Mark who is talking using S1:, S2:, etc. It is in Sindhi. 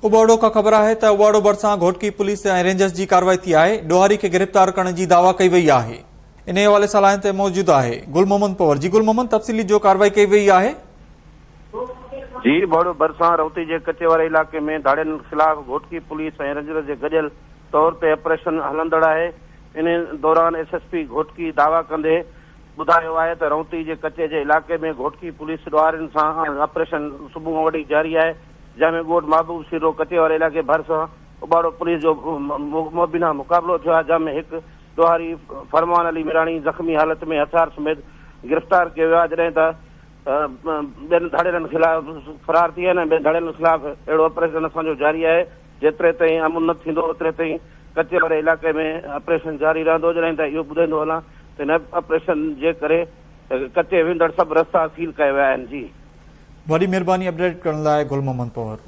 S1: اٻاوڙو کان خبر آهي ته اٻاوڙو ڀرسان گهوٽڪي پوليس ۽ رينجرز جي ڪارروائي ٿي آهي، ڏوهاري کي گرفتار ڪرڻ جي دعويٰ ڪئي وئي آهي. انهي حوالي سان لائين تي موجود آهي گل محمد پنهور جي گل محمد تفصيلي جو ڪارروائي ڪئي وئي آهي.
S2: جي اٻاوڙو ڀرسان رهوتي جي ڪچي واري علائقي ۾ ڌاڙيلن خلاف گهوٽڪي پوليس ۽ رينجرز جي گڏيل طور تي آپريشن هلندڙ آهي انهي دوران ايس ايس پي گهوٽڪي دعويٰ ڪندي ٻڌايو آهي ته رهوتي جي ڪچي جي علائقي ۾ گهوٽڪي پوليس ڏوهارين سان آپريشن صبح کان وٺي جاري آهي جنهن ۾ ڳوٺ محبوب سيرو ڪچي واري علائقي ڀرسان اٻاڙو پوليس جو مبينا مقابلو ٿيو آهي، جنهن ۾ هڪ ڏوهاري فرمان علي ميراڻي زخمي حالت ۾ هٿيار سميت گرفتار ڪيو ويو آهي، جڏهن ته ٻين ڌاڙيلن خلاف فرار ٿي ويا آهن ۽ ٻين ڌاڙيلن خلاف اهڙو آپريشن اسان جو جاري آهي، جيتري تائين امن نه ٿيندو اوتري تائين ڪچي واري علائقي ۾ آپريشن جاري رهندو، جڏهن ته اهو ٻڌائيندو هلان ته هن آپريشن جي ڪري ڪچي ويندڙ سڀ رستا سيل ڪيا ويا آهن. جي.
S1: وڏي مھرباني اپڊيٽ ڪرڻ لاء گل محمد پنهور.